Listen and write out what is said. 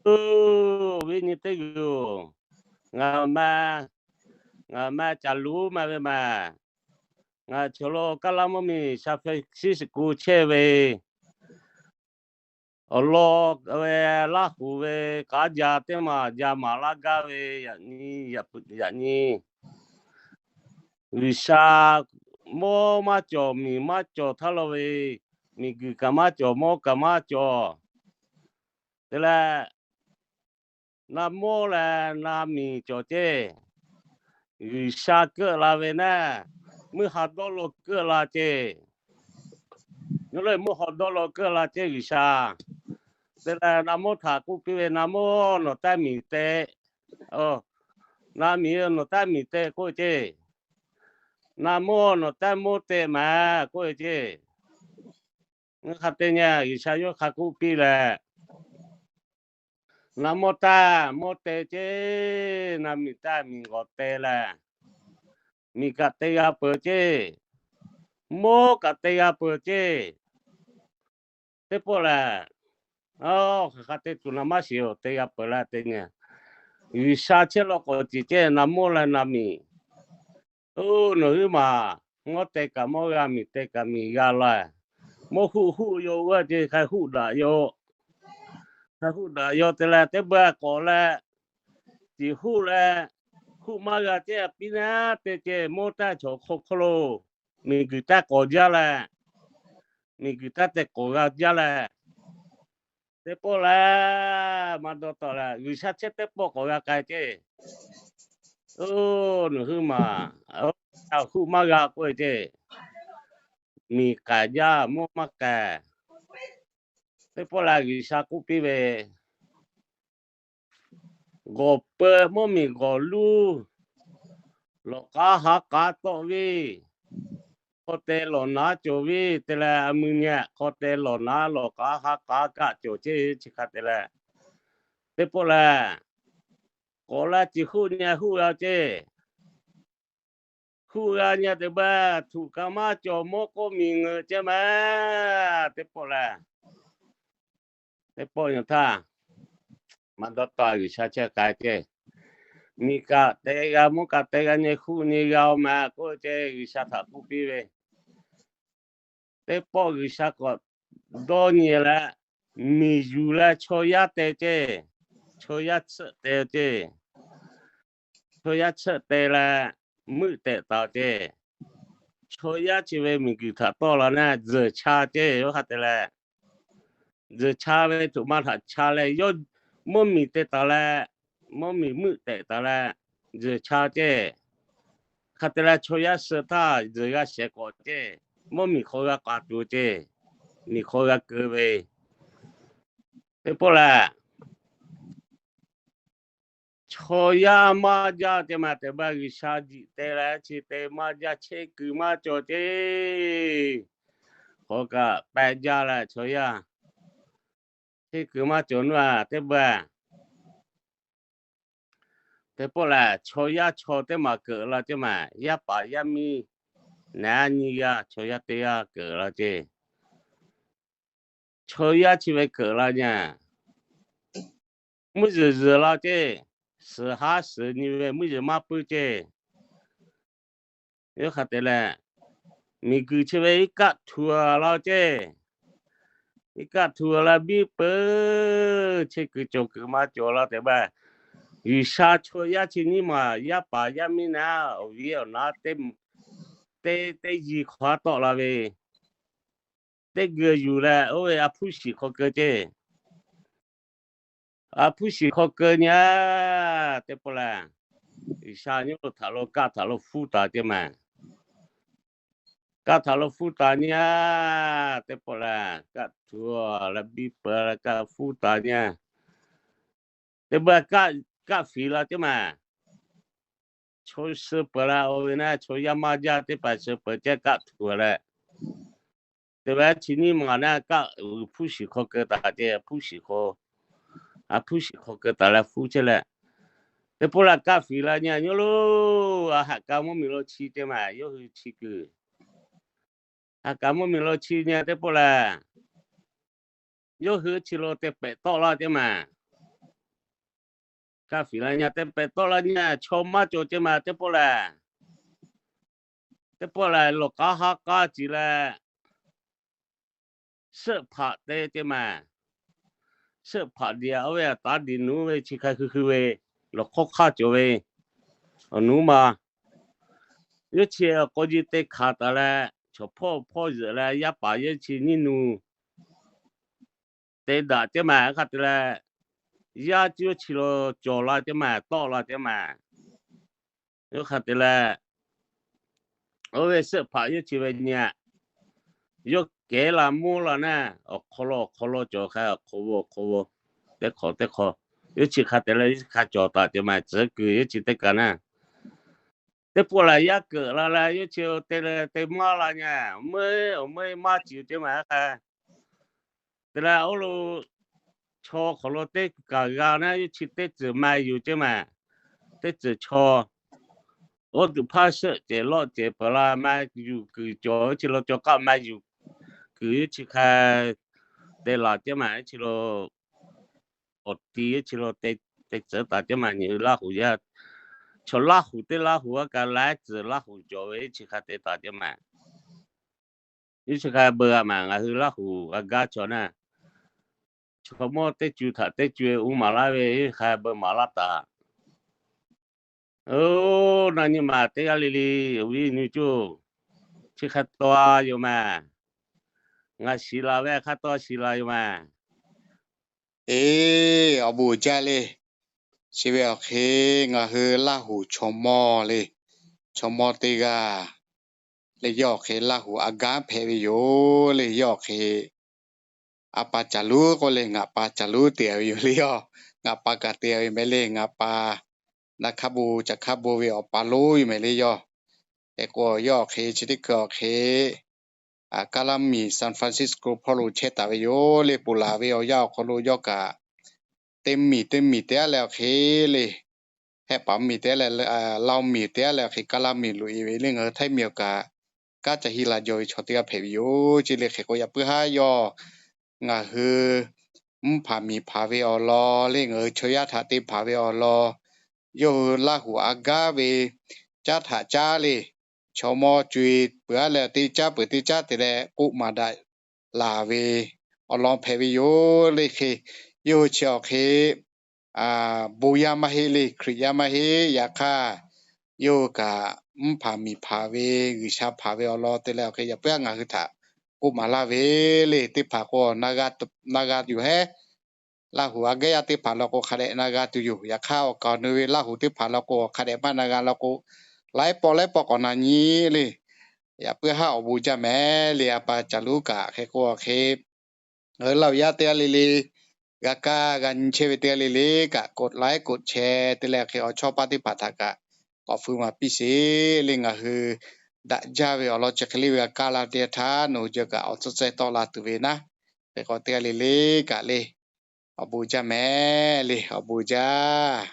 Oˇ, viˉ nyi teˇ g'uiˬ-oˬ, ngaˬ ma, ngaˬ ma Caˬ Luˉ ma ve maˬ. Ngaˬ chaw lo Kaˇ laˇ mvuhˇ miˬ San Francisco chehˇ ve, awˬ lawn ve Laˇ huˍ ve k'aˉ jaˇ teˇ maˬ jaˇ maˍ laˇ gaˇ ve yaꞈ nyi, yaꞈ nyi G'uiˬsha mawˇ maˇ cawˬ, miˬ maˇ cawˬ htaˇ lo ve, miˬguiˬ kaꞈ maˇ cawˬ, mawˇ kaꞈ maˇ cawˬ. Te leh, na mawˇ leh na miˬ cawˬ ceˇ. G'uiˬsha keuˆ la ve naˆ, mvuhˇ ha dawˇ lo keuˆ la ceˇ. Nyi le mvuhˇ ha dawˇ lo keuˆ la ceˇ G'uiˬsha. Te leh na mawˇ htaꞈ k'oˆ piˇ ve, na mawˇ nawˬ taˇ miˬ te. Na miˬ nawˬ taˇ miˬ te k'oˆ ve ceˇ. Na mawˇ nawˬ taˇ mawˇ te maˬ k'oˆ ve ceˇ. Hk'a te nyi G'uiˬsha yawˇ hk'a k'oˆ piˇ leh, na mawˇ taˇ mawˇ te ceˇ, na miˬ taˇ miˬ g'awˬ te leh, miˬ kaꞈ te g'a peuˬ ceˇ, mawˇ kaꞈ te g'a peuˬ ceˇ. Teˇ pawˆ lehˬ, hk'aˬ hk'e te tuˬ na maˇ shiˍ-oˬ, te g'a peuˬ leh te nyi. G'uiˬsha chehˇ law k'awꞈ ceˬ ceˇ, na mawˇ leh na miˬ. Oˇ, nawˬ huiˉ maˬ, mawˇ te kaꞈ mawˇ g'a, miˬ te kaꞈ miˬ g'a la. Mawˇ huˆ huˆ yaw g'aˇ ceˇ, hk'a huˆ daꞈ yaw. Hk'a huˆ daꞈ yaw te leh teˇ beuˇ k'awꞈ leh, tiꞈ huˆ leh, huˆ maˇ g'a ceˇ, a piˇ naˉ te ceˇ, mawˇ taˇ chaw hk'aw hk'aw lo, miˬguiˬ taˇ k'awꞈ jaˇ leh, miˬguiˬ taˇ te k'awꞈ g'a jaˇ leh, teˇ pawˆ lehˬ, maˇ dawˇ tawˆ leh G'uiˬsha chehˇ teˇ pawˆ k'awꞈ g'a k'ai ceˇ. Oˇ, nawˬ huiˉ maˬ, a huˆ maˇ g'a k'oˆ ve ceˇ, miˬ k'ai jaˇ, mawˇ maˇ k'ai. Teˇ pawˆ lehˬ G'uiˬsha k'oˆ piˇ ve, g'awˬ peu mawˇ miˬ g'awˬ luˇ, lawˬ k'aˉ ha k'aˉ tawˆ ve, hk'aw te lawˬ naˉ cawˬ ve, te leh a mui nyi hk'aw te lawˬ naˉ lawˬ k'aˉ ha k'aˉ kaˆ cawˬ ceˇ, chi hk'a te leh, teˇ pawˆ lehˬ, k'awꞈ leh tiꞈ huˆ nyi huˆ g'a ceˇ. Huˆ g'a nyi te beuˇ, htuꞈ kaꞈ maˇ cawˬ, mawˇ k'oˆ miˬ ngeuꞈ ceˇ maˬ. Teˇ pawˆ lehˬ, teˇ pawˆ nyi htaˇ, maˇ dawˇ tawˆ G'uiˬsha chehˇ k'ai ceˇ. Miˬ kaꞈ te g'a, mawˇ kaꞈ te g'a nyi, huˆ nyi g'a-oˬ maˬ k'oˆ ceˇ, G'uiˬsha htaꞈ k'oˆ piˇ ve. Teˇ pawˆ G'uiˬsha k'awꞈ dawˇ nyi leh, miˬ yuˬ leh chaw yaˇ te ceˇ, chaw yaˇ tsuhˆ te ceˇ, chaw yaˇ tsuhˆ te leh, meuˆ tehꞈ taˍ ceˇ. Chaw yaˇ chi ve miˬguiˬ htaꞈ tawˆ la naˆ, tzuhˬ cha ceˇ, yawˇ hk'a te leh, tzuhˬ cha ve htoꞈ ma htaꞈ cha leh, yawˇ mawˇ miˬ te taˍ leh, mawˇ miˬ meuˆ tehꞈ taˍ leh, tzuhˬ cha ceˇ. Hk'a te leh chaw yaˇ suh htaˇ tzuhˬ g'a shehˍ k'awꞈ ceˇ, mawˇ miˬ hk'aw g'a k'aꞈ tuˬ ceˇ, miˬ hk'aw g'a keu ve. Teˇ pawˆ lehˬ, chaw yaˇ maˇ jaˇ ceˇ maˬ, te beuˇ G'uiˬsha jiꞈ te leh chi te maˇ jaˇ, chehˇ kuiˬ maˇ cawˬ ceˇ. Hk'aw kaꞈ pehꞈ jaˇ leh chaw yaˇ chehˇ kuiˬ maˇ cawˬ nuˇ-a teˇ beuˇ. Teˇ pawˆ lehˬ, chaw yaˇ chaw teˇ maˬ keunˍ la ceˇ maˬ, yaˇ paˍ yaˇ miˇ naˉ nyiˇ g'aˇ chaw yaˇ teˇ g'aˇ keunˍ la ceˇ. Chaw yaˇ chi ve keunˍ la nyi, mvuhˇ yeˬ yeˬ la ceˇ, suhˍ haˉ suhˍ nyi ve mvuhˇ yeˬ maˇ puiˉ ceˇ. Yawˇ hk'a te leh, miˬguiˬ chi ve iˉ kaˆ htuꞈ la ceˇ. Iˉ kaˆ htuꞈ la biˇ peuˬ, chehˇ kuiˬ cawˬ kuiˬ maˇ cawˬ la te beuˇ. G'uiˬsha chaw yaˇ chi nyiˇ maˬ yaˇ paˍ yaˇ miˇ naˉ awˬ viˉ awˬ naˉ teˇ, teˇ, teˇ yiˬ hk'aw tawˆ la ve, teˇ geu yuˬ leh oˇ ve a hpuˇ shiˍ hk'aw keu ceˇ. A hpuˇ shiˍ hk'aw keu nyi, teˇ pawˆ lehˬ, G'uiˬsha nyi lo htaꞈ lo kaˆ htaꞈ lo hpuˇ taˍ ceˇ maˬ. Kaˆ htaꞈ lo hpuˇ taˍ nyi, teˇ pawˆ lehˬ kaˆ htuꞈ la biˇ peuˬ leh kaˆ hpuˇ taˍ nyi. Teˇ beuˇ kaˆ, kaˆ fiˍ la ceˇ maˬ. Chaw suh peuˬ la oˇ ve naˉ, chaw yaˇ maˇ jaˇ teˇ hpaˍ suh peuˬ ceˇ kaˆ htuꞈ leh. Te ve chi nyiˇ maˬ naˉ kaˆ uiˍ hpuˇ shiˍ hk'aw keu taˍ ceˇ, hpuˇ shiˍ hk'aw, a hpuˇ shiˍ hk'aw keu taˍ leh hpuˇ chehˇ leh, teˇ pawˆ lehˬ kaˆ fiˍ la nyi nyi lo, a haꞈ kaꞈ mvuhˇ miˬ lo chi ceˇ maˬ, yawˇ hui chi kuiˬ. Haꞈ kaꞈ mvuhˇ miˬ lo chi nyi teˇ pawˆ lehˬ, yawˇ hui chi lo te pehꞈ tawˆ la ceˇ maˬ. Kaˇ fiˍ la nya teˇ pehˍ tawˆ la nyi, chaw maˇ cawˬ ceh maˬ teˇ pawˆ lehˬ, teˇ pawˆ lehˬ lawˬ k'aˉ haˉ k'aˉ ciˍ leh, suhˆ hpaꞈ te ceh maˬ. Suhˆ hpaꞈ diˬ oˇ ve taˍ diˬ nuˉ ve chi hk'a hui hui ve, lawˬ hk'awˇ hk'aˇ cawˬ ve awˬ nuˉ ma. Yawˇ chi k'aw ji te hkanˍ taˍ leh, chaw hpawˇ hpawˇ zuhꞈ leh yaˇ paˍ yawˇ chi nyiˇ nu te daꞈ ceh maˬ. Hk'a te leh, yaˇ yawˇ chi lo cawˬ la ceh maˬ, tawˆ la ceh maˬ. Yawˇ hk'a te leh, oˇ ve suhˆ hpaꞈ yawˇ chi ve nyi, yawˇ kehˉ la mvuhˇ la naˇ, awˬ hk'aw lo awˬ hk'aw lo cawˬ hk'a awˬ hk'aw lo awˬ hk'aw lo, teˇ hk'awꞈ teˇ hk'awꞈ, yawˇ chi hk'a te leh yawˇ chi hk'a cawˬ taˍ ceh maˬ, tcuhˉ kuiˬ yawˇ chi teˇ kaꞈ naˇ. Teˇ pawˆ lehˬ yaˇ keunˍ la leh yawˇ chi te leh te maˇ la nyi, meuˇ awˬ meuˇ maˇ ciˍ ceh maˬ hk'a te leh, oˇ lo chaw hk'aw lo teˇ kaˬ g'a naˇ, yawˇ chi teˇ tcuhˍ maˇ yuˬ ceh maˬ. Teˇ tcuhˍ chaw, oˇ tuˬ hpaˇ sheuˆ cehˬ lawˆ cehˬ peuˬ la maˇ yuˬ kuiˬ cawˬ, yawˇ chi lo cawˬ k'aˆ maˇ yuˬ kuiˬ yawˇ chi hk'a te laˬ ceh maˬ. Yawˇ chi lo awˬ ti yawˇ chi lo te tcuhˍ taˍ ceh maˬ. Nyi Laˇ huˍ yaˇ, chaw Laˇ huˍ teˇ Laˇ huˍ a kaꞈ laiˉ tcuhˍ Laˇ huˍ cawˬ ve yawˇ chi hk'a te taˍ ceh maˬ. Yawˇ chi hk'a beu a maˬ, ngaˬ hui Laˇ huˍ a gaˇ chaw naˇ, chaw mawˇ teˇ cu htaꞈ teˇ cu uˉ maˍ laˇ ve, yawˇ hk'a beu maˍ laˇ taˍ. Oˇ, na nyi maˬ teˇ g'aˇ le le, awˬ viˉ nyi coˇ, chi hk'a taw yoˬ maˬ. Ngaˬ shiˍ laˬ ve hk'a taw shiˍ laˬ yoˬ maˬ. Eˬ, awˬ bon jaˇ le. Chi ve awˬ hk'e ngaˬ hui Laˇ huˍ chaw mawˇ le, chaw mawˇ teˇ g'aˇ le, yawˇ awˬ hk'e Laˇ huˍ a gaˇ hpehꞈ ve yoˬ le. Yawˇ awˬ hk'e a pa caˬ luˉ k'oˆ le, ngaˬ pa caˬ luˉ te ve yoˬ le. Yawˇ ngaˬ pa kaꞈ te ve mehˍ le. Ngaˬ pa naˇ hk'aˇ bon caˬ hk'aˇ bon ve awˬ pa lonˉ yoˬ mehˍ le. Yawˇ hk'e k'o, yawˇ awˬ hk'e chi teˇ hkui awˬ hk'e Kaˇlaˇ miˬ San Francisco hpawˇ lo chehˇ taˍ ve yoˬ le. Ponˬ laˬ ve awˬ yanˇ awˬ hk'aw lo yawˇ kaꞈ teˇ miˬ teˇ miˬ te aˉ leh awˬ hk'e le, hehˆ paˍ miˬ te aˉ leh, Laˇ huˍ miˬ te aˉ leh awˬ hk'e Kaˇlaˇ miˬ loꞈ e ve le. Ngaˬ hui Htaiˇ miˬ awˬ kaꞈ kanˉ ca hiˆ la jaw ve chaw teˇ g'aˇ hpehꞈ ve yoˬ. Chi le hk'e k'o, yaꞈ puiˉ haˉ yawˇ ngaˬ hui mvuhˇ hpaˍ miˬ hpaˍ ve awˬ lawn le, ngaˬ hui chaw yaˇ htaꞈ te hpaˍ ve awˬ lawn, yawˇ hui Laˇ huˍ a gaˇ ve caˉ htaꞈ caˉ le, chaw mawˇ co-e peuˬ aˉ leh teˇ caˉ peuˬ teˇ caˉ te leh k'oˆ maˍ daꞈ laˬ ve awˬ lawn hpehꞈ ve yoˬ le. Hk'e yawˇ hui chi awˬ hk'e bon yaˇ maˇ heˆ le, Hkriꞈ yaˇ maˇ heˆ. Yaꞈ hk'aˇ, yawˇ hui kaꞈ mvuhˇ hpaˍ miˬ hpaˍ ve, G'uiˬsha hpaˍ ve awˬ lawn te leh awˬ hk'e yaꞈ puiˉ haˉ ngaˬ hui htaꞈ k'oˆ maˍ laˇ ve le. Teˇ hpaˍ k'o na g'a tuˬ yoˬ hehˉ. Laˇ huˍ a gaˇ yaˇ teˇ hpaˍ law k'o hk'a dehꞈ na g'a tuˬ yoˬ. Yaꞈ hk'aˇ, awˬ kaˍ awˬ nu ve Laˇ huˍ teˇ hpaˍ law k'o hk'a dehꞈ maˇ na g'a law k'o, laiˉ pawˆ laiˉ pawˆ k'awꞈ na nyi le. Yaꞈ puiˉ haˉ awˬ bon jaˇ mehˍ le. A pa caˬ luˉ kaꞈ hk'e k'o hk'e, ngaˬ hui Laˇ huˍ yaˇ teˇ g'aˇ le le, g'a kaˇ g'a nyi chehˇ ve teˇ g'aˇ le le kaꞈ, กดไลค์ กดแชร์ te leh hk'e awˬ chawˇ paˇ teˇ hpaˍ htaꞈ kaꞈ k'awꞈ feu maˍ piˇ sheˍ le. Ngaˬ hui daꞈ jaˇ ve awˬ lawn chi hk'e le ve g'a kaˇ la teˇ htaˇ, nawˬ hui jawˇ kaꞈ awˬ tcuhˉ tcuhˉ tawˆ la tuˬ ve naˉ, hk'e k'o teˇ g'aˇ le le kaꞈ le, awˬ bon jaˇ mehˍ le, awˬ bon jaˇ.